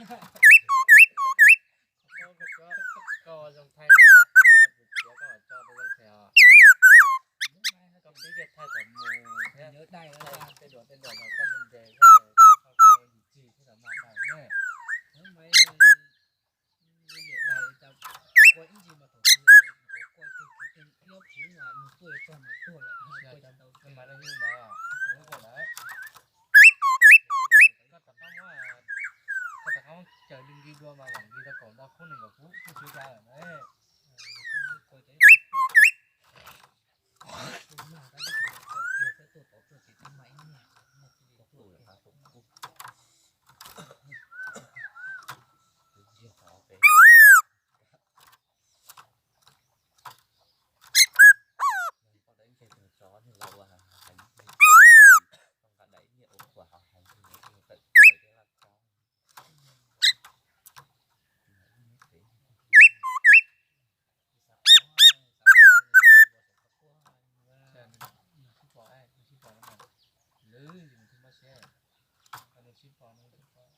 Koj zoo thaij rau koj txiv, koj mam tso rau zoo thaij os. Koj pib kiag thaij kom mus thiab. Tej duam tej duam los koj ntes ntes thiab, koj kho yim tsig thiab los mag daim ne. Niam dais cas kua ib ntsis mas thaum twg kua kiag kiag ib ob pliag mas nws tuaj yuav txog mas tuag lawm. Kua cas ntau koj mas li ntawd, ntawd. Koj rov qab muab, koj rov qab muab caws li nkig dua mas mam nkig tau kaum ntau khub nees nkaum khub kuj tsis ua cas lawm na. Nws sib pom, nws sib pom no, lwm yus nws twb muab siab, nws sib pom, nws sib pom.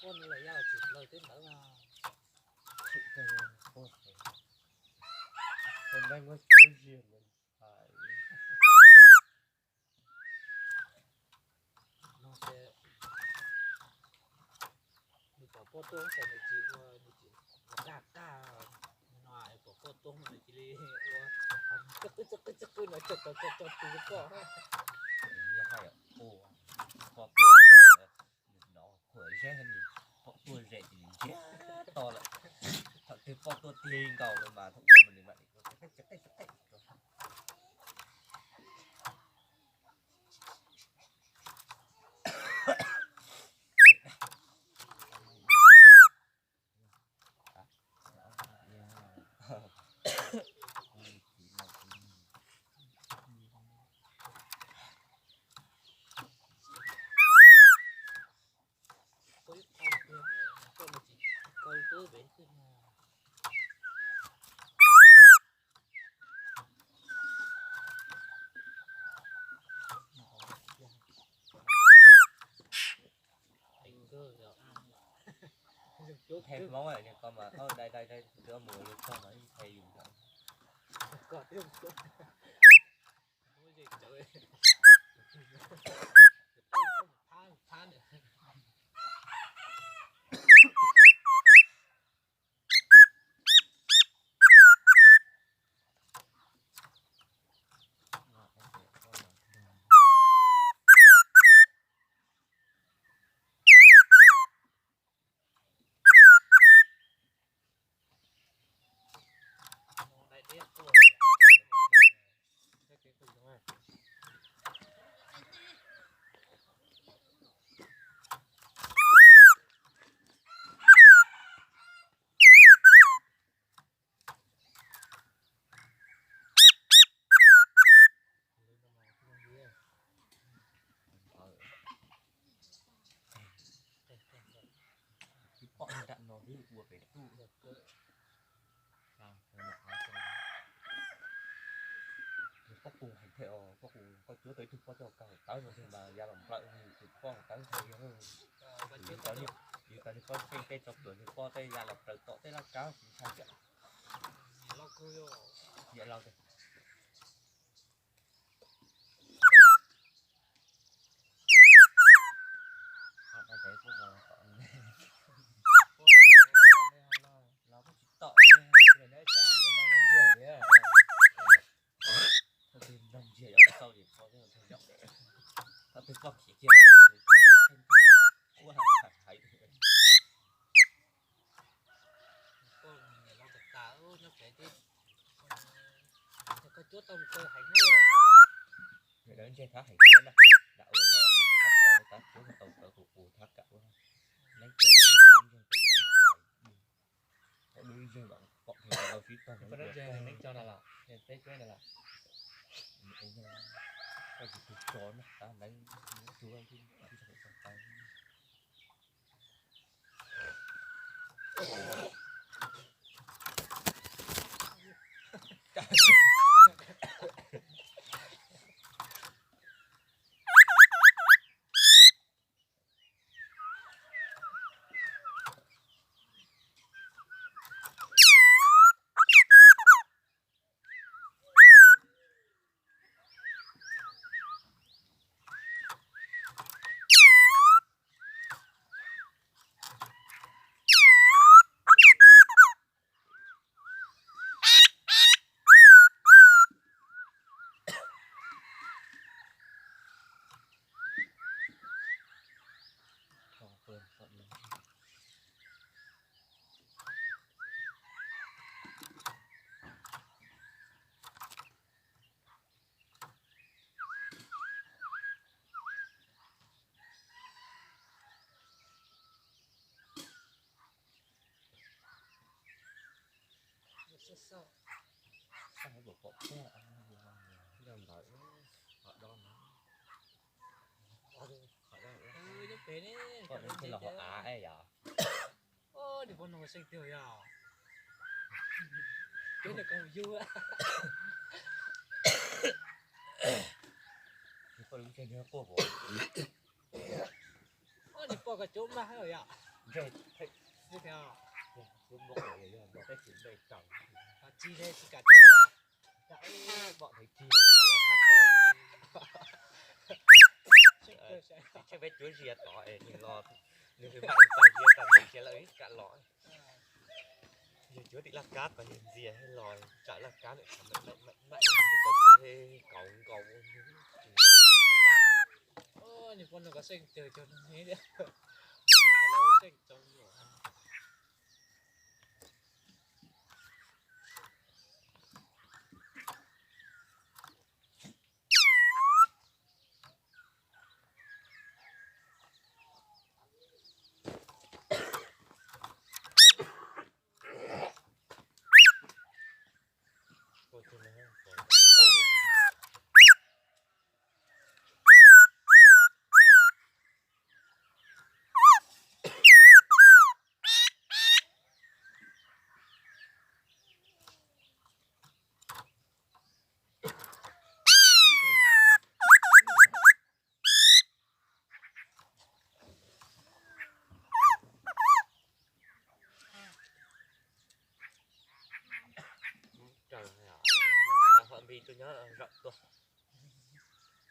Ua nws los yog tsis laws teb ntawd no. Ua npaj muab cuab ziag ntawd. No ces nws pom poj tuaj ces nws tsis ua, nws tsis ua kaj kaj no, pom poj tuaj mas nws cia li ua txawj qwb txawj qwb txawj qwb no, cog cog cog cog tus poj. Nws hais ua poj tuaj, nws hnov khuam zeb, nws pom tuaj ze ces nws ntsiag to lawm. Thaum twg poj tuaj tig nkaus lawm mas thaum ntawd mas nws mam li ua txawj qwb txawj qwb. Thaij Hmoob dai dai dai, mus lug txog mas ib thaij yus. Poj tawv ntshai yog, yus tau niag poj tej tso pluas niag poj tej ya los raws tom tej laj kab tsis ntshai kiag. Niam laus, los kuj tsis tom li, los ntsia li. Thaum twg nrog ntsia yuav ua txauj ces kho thiab, thaum twg koj khiav kiag mas yus tus theej theej theej theej ua hais hais. Koj niam laus tas tas nyob pem tib, koj cuab tau mus kawg heev na. Niam dawb ntseg thab heev thiab na, nram ua no heev thab kawg, tab cuab tau kawg qus qus thab kawg ua. Neeb cuab tau koj dub ntseg, koj dub ntseg kawg heev. Koj dub ntseg mas pom pheej tau sib tog. Koj dub ntseg neeb tso na los, peb cuab na los. Koj tsis tus tso na, tab neeb cuab tib tso tau. Xauj pom pom yog ntawd, qhov do, qhov do, pom nws los hauv av yom. Niam pog no xeej twg yog, peb nws koom yug. Niam pog lub ntseg nws quaj puas? Niam pog koj cuab mag yom. Ntseg, lub npoo yog npog peb tsis npe tsaus, tsis li tsis kam tsaus. Pom thaiv tig los tsis kam los hab ko li. Tsis tsheej peb cuab zias tod es nws los, nws mam li tag zias tag nws khiav lawm kam los. Yog cuab tim laj kab ko yog ntxias los tsam laj kab ntawm qhov mam mam mam tus ko tw he kaus nkaus ua nti tas. Niam pog no koj xeej twg cog nws thiab, xeej tsoom luam. Npis tuaj nyob zaum tuaj,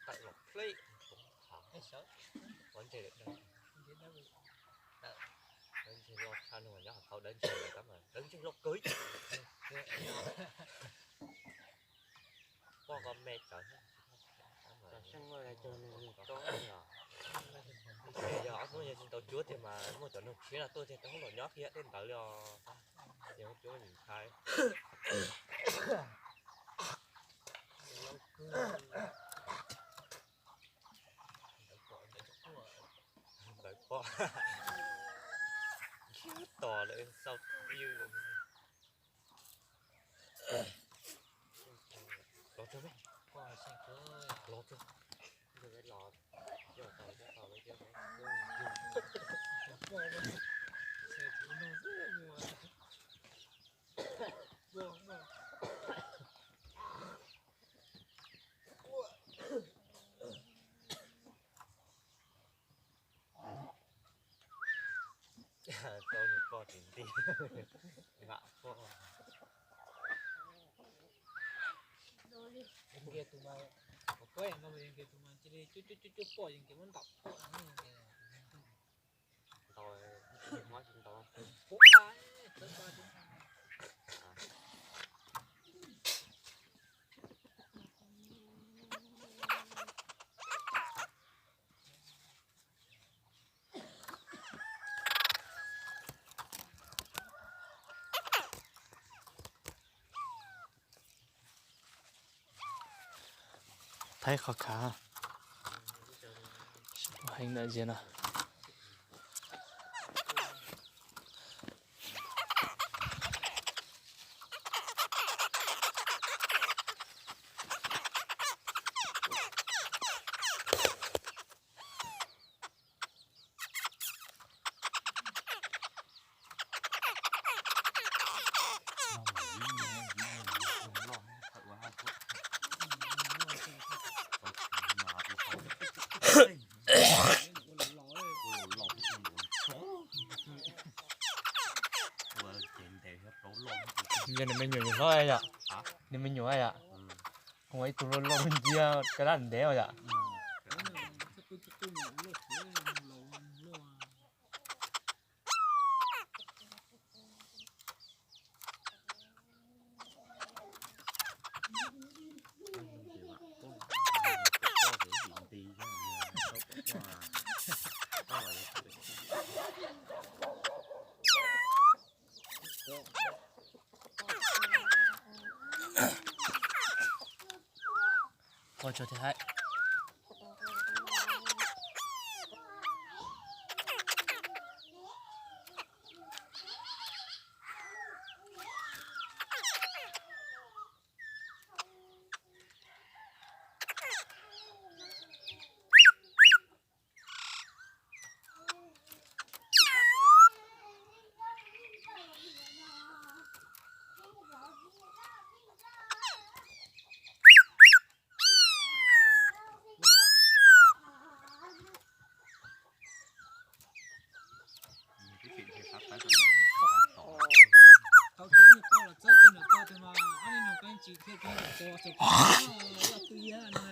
tawm los pleb, ua ntseg lawm, dawb ntseg loj tshaj no nyob hauv thaum dawb ntseg lawm, dawb ntseg loj kawg. Poj koj me tsawv. Yog ob hnub yog tsis tau cuab tiag mas muaj cov noog tshiab no tuaj tiag rau hauv los nyob kiag tej ntawd li os. Ces cuab nim ntshai. Ntawd poj, tos lawm xau ywj. Los tso, los tso. Los, los, los. Nqa poj. Yeej nkiag tus mas, kuv pom yeej nkiag tus mas cia li cuab cuab cuab cuab poj yeej nkiag muab ntaus poj. Ntaus, mob tsis ntaus. Thaij qhov khav, heev ntawm ziag no. Yog nws me nyuam yus hlob yom? Nws me nyuam yom? Ua ib tug loj loj nciab caj dab ntev yom? Poj tso thiab hais. Tau kev nyuag ko los txawb kev nyuag ko tes mas ob niag nyuag ko tsis thiaj kev nyuag ko txaus qhov yog twj yam no.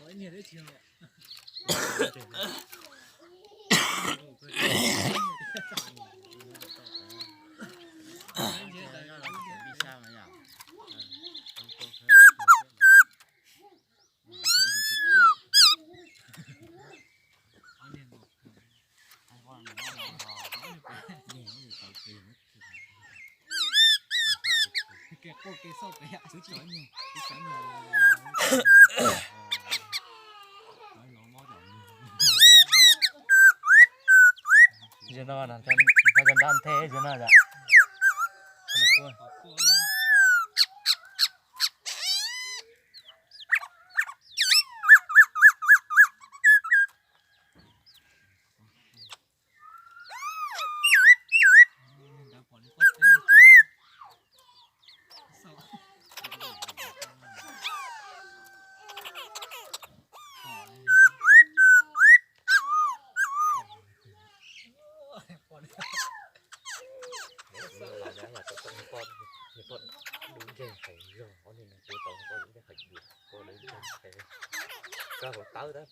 Koj niam tsis ntshai toj yom? Zaum no cov nrab nthe zaum no yom.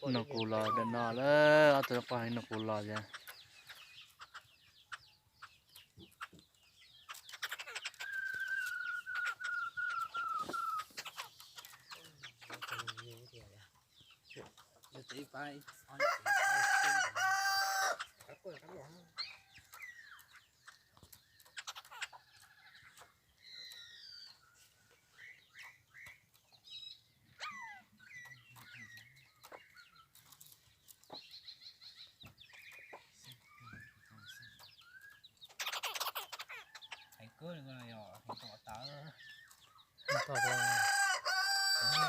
Noj qus los dam no lawm, ob tug poj heev noj qus los thiab. Heev kawg li no yog heev tom tawv.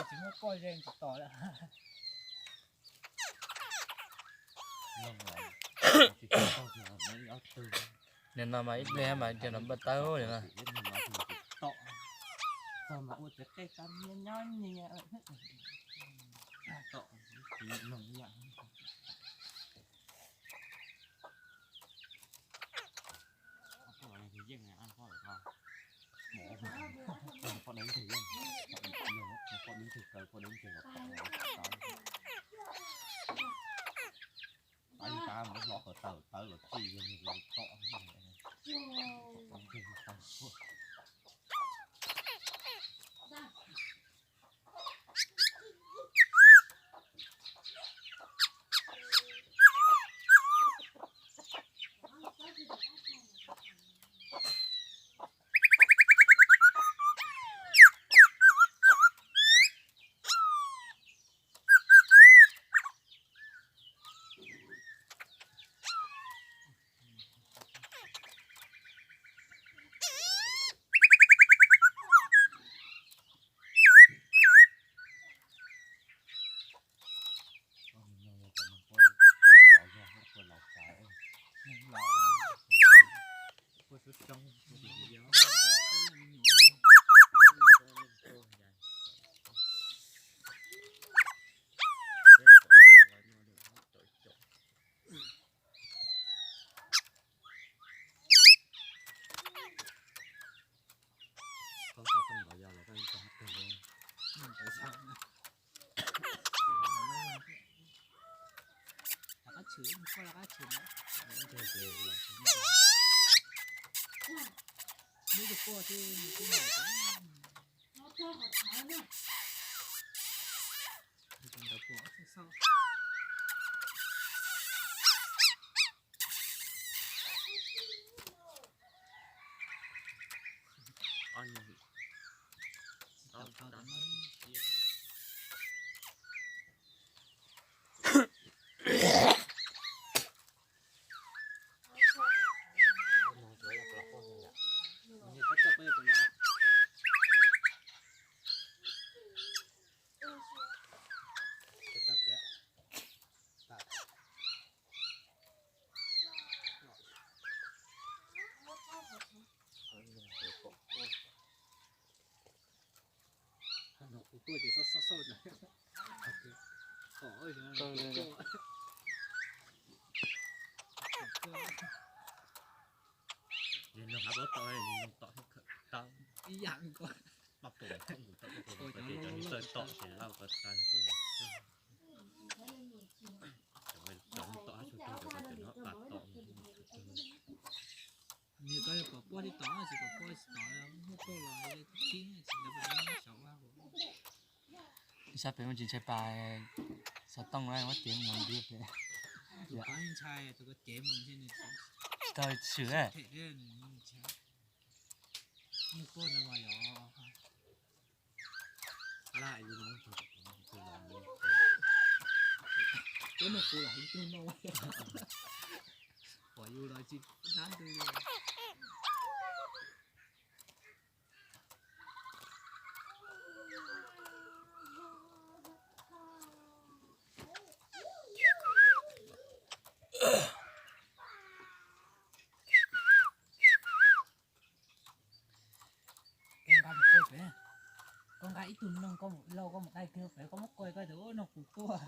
Tsis muaj poj ze tsis tom lawm. Nim no mas ib pliag mas cov no npaj tawb li no. Ib yam nkaus. Cov no tawm tom ces lawv ko tas. Cov no tom hab tsuag tsuag, cov no tas tom. Nws tau yog pom puab li tom tsis pom puab tsis tom, muaj tuaj los khib tsis ntawd puas xyov. Sab pem muaj tsis ntshai pas xov tooj na, muab cev mus ntiab pem. Tus ko ntshai, tus ko cev mus ntshe nws tsis tau swm. Muaj tuaj no mas yog laj li no. Tuaj noj kuv los heev tug no, pom yus los tsis hnab ntws li. Koj nqa mus kuaj pem, koj nqa ib tug noog koj mus lauj, koj mus dai kiag pem, koj muab kuaj koj tias ub noog kuv tuaj.